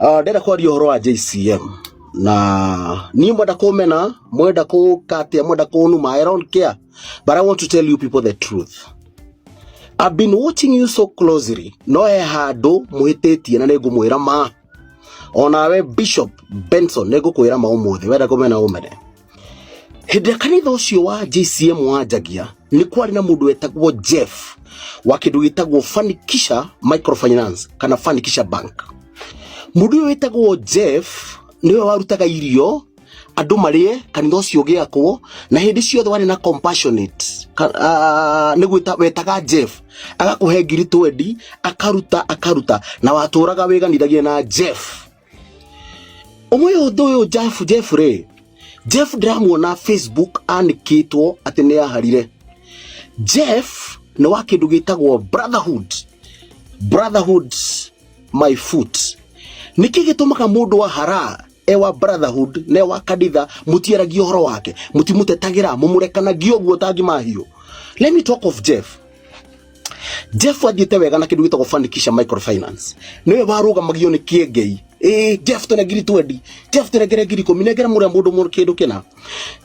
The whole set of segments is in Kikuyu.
Ndĩrenda kwaria ũhoro wa JCM na niĩ mwenda kũmena, mwenda kũkatia, mwenda kũnuma, I don't care, but I want to tell you people the truth. I've been watching you so closely. No he handũ mũhĩtĩtie na nĩngũmwĩra ma. Onawe Bishop Benson, nĩngũkwĩra ma ũmũthĩ, wenda kũmena ũmene. Hĩndĩ ĩrĩa kanitha ũcio wa JCM wanjagia, nĩ kwarĩ na mũndũ wetagwo Jeff wa kĩndũ gĩtagwo Fanikisha Microfinance kana Fanikisha Bank. Mũndũ ũyũ wĩtagwo Jeff nĩwe warutaga irio andũ marĩe kanitha ũcio ũgĩakwo, na hĩndĩ ciothe warĩ na compassionate nĩ gwĩta wetaga Jeff agakũhe 20,000, akaruta akaruta, na watũraga wĩganithagia na Jeff. Ũmwe ũndũ ũyũ Jeff rĩ, Jeff ndĩramuona Facebook anĩkĩtwo atĩ nĩ aharire. Jeff nĩ wa kĩndũ gĩtagwo Brotherhood. Brotherhood my foot. Nĩkĩ gĩtũmaga mũndũ wa hara ewa Brotherhood na ewa kanitha mũtiaragia ũhoro wake, mũtimũtetagĩra, mũmũrekanagia ũguo ta mahiũ? Let me talk of Jeff. Jeff athiĩte wega na kĩndũ gĩtagwo Fanikisha Microfinance. Nĩwe warũgamagio nĩ Kĩengei. Ĩ Jeff, tũne 20,000, Jeff, tũnengere 10,000, nengera mũrĩa mũndũ mũndũ kĩndũ kĩna.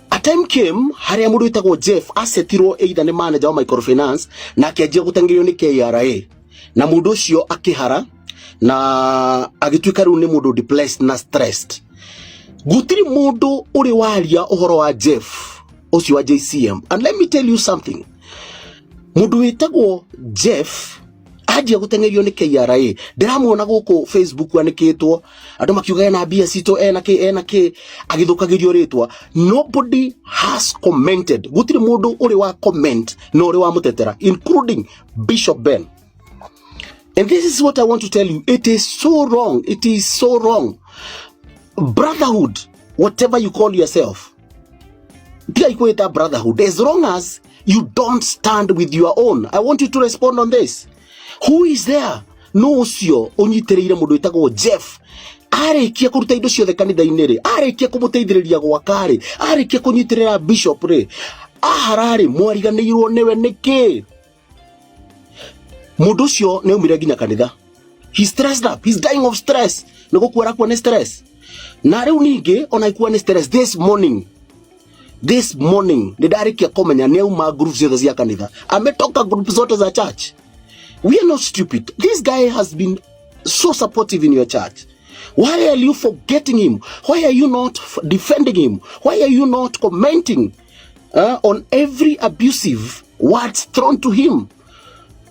A time came harĩa mũndũ wĩtagwo Jeff acetirwo either nĩ manager wa microfinance na akĩanjia gũteng'erio nĩ KRA, na mũndũ ũcio akĩhara na agĩtuĩka rĩu nĩ mũndũ depressed na stressed. Gũtirĩ mũndũ ũrĩ waria ũhoro wa Jeff ũcio wa JCM. And let me tell you something, mũndũ wĩtagwo Jeff anjia gũteng'erio nĩ KRA, ndĩramuona gũkũ Facebook anĩkĩtwo, andũ makiuga ena mbia citũ, ena kĩ, ena kĩ, agĩthũkagĩrio rĩtwa. Nobody has commented. Gũtirĩ mũndũ ũrĩ wa comment na ũrĩ wa mũtetera, including Bishop Ben. And this is what I want to tell you. It is so wrong. It is so wrong. Brotherhood, whatever you call yourself, tiga ikwita brotherhood, as long as you don't stand with your own. I want you to respond on this. Who is there? No ũcio ũnyitĩrĩire mũndũ wĩtagwo Jeff arĩkia kũruta indo ciothe kanitha-inĩ rĩ, arĩkia kũmũteithĩrĩria gwaka rĩ, arĩkia kũnyitĩrĩra bishop rĩ, ahara rĩ, mwariganĩirwo nĩwe nĩkĩ? Mũndũ ũcio nĩ aumire nginya kanitha. He's stressed up. He's dying of stress. Nĩ gũkua arakua nĩ stress. Na rĩu ningĩ ona ikua nĩ stress, this morning, this morning nĩ ndarĩkia kũmenya nĩ auma group ciothe cia kanitha. Ametoka group zote za church. We are not stupid. This guy has been so supportive in your church. Why are you forgetting him? Why are you not defending him? Why are you not commenting on every abusive words thrown to him?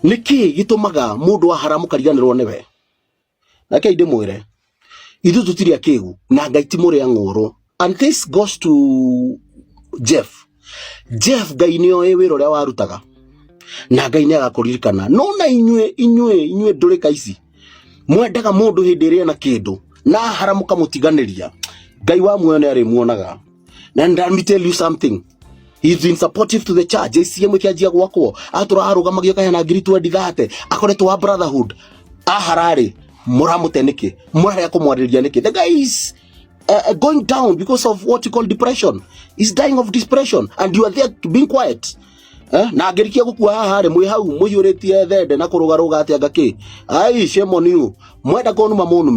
Nĩkĩ gĩtũmaga mũndũ ahara mũkariganĩrwo nĩwe? Reke ndĩmwĩre, ithuĩ tũtirĩ akĩgu na Ngai ti mũrĩa ng'ũrũ. And this goes to Jeff. Jeff, Ngai nĩ oĩ wĩra ũrĩa warutaga na Ngai nĩ agakũririkana. No na inyuĩ, inyuĩ, inyuĩ ndũrĩka ici mwendaga mũndũ hĩndĩ ĩrĩa ena kĩndũ na ahara mũkamũtiganĩria, Ngai wa muoyo nĩ arĩmuonaga. And let me tell you something. He's been supportive to the church. JCM ĩkĩanjia gwakwo, atũra arũgamagio kaheana 20,000 thate, akoretwo wa Brotherhood. Ahararĩ mũramũte nĩkĩ? Mũrarega kũmwarĩria nĩkĩ? The guy is going down because of what you call depression. He's dying of depression and you are there being quiet. Eh? Na angĩrikia gũkua haha rĩ, mwĩ hau mũiyũrĩtie thende na kũrũgarũga atĩa ngakĩ. Ai, shame on you. Mwenda kũnuma mũnume.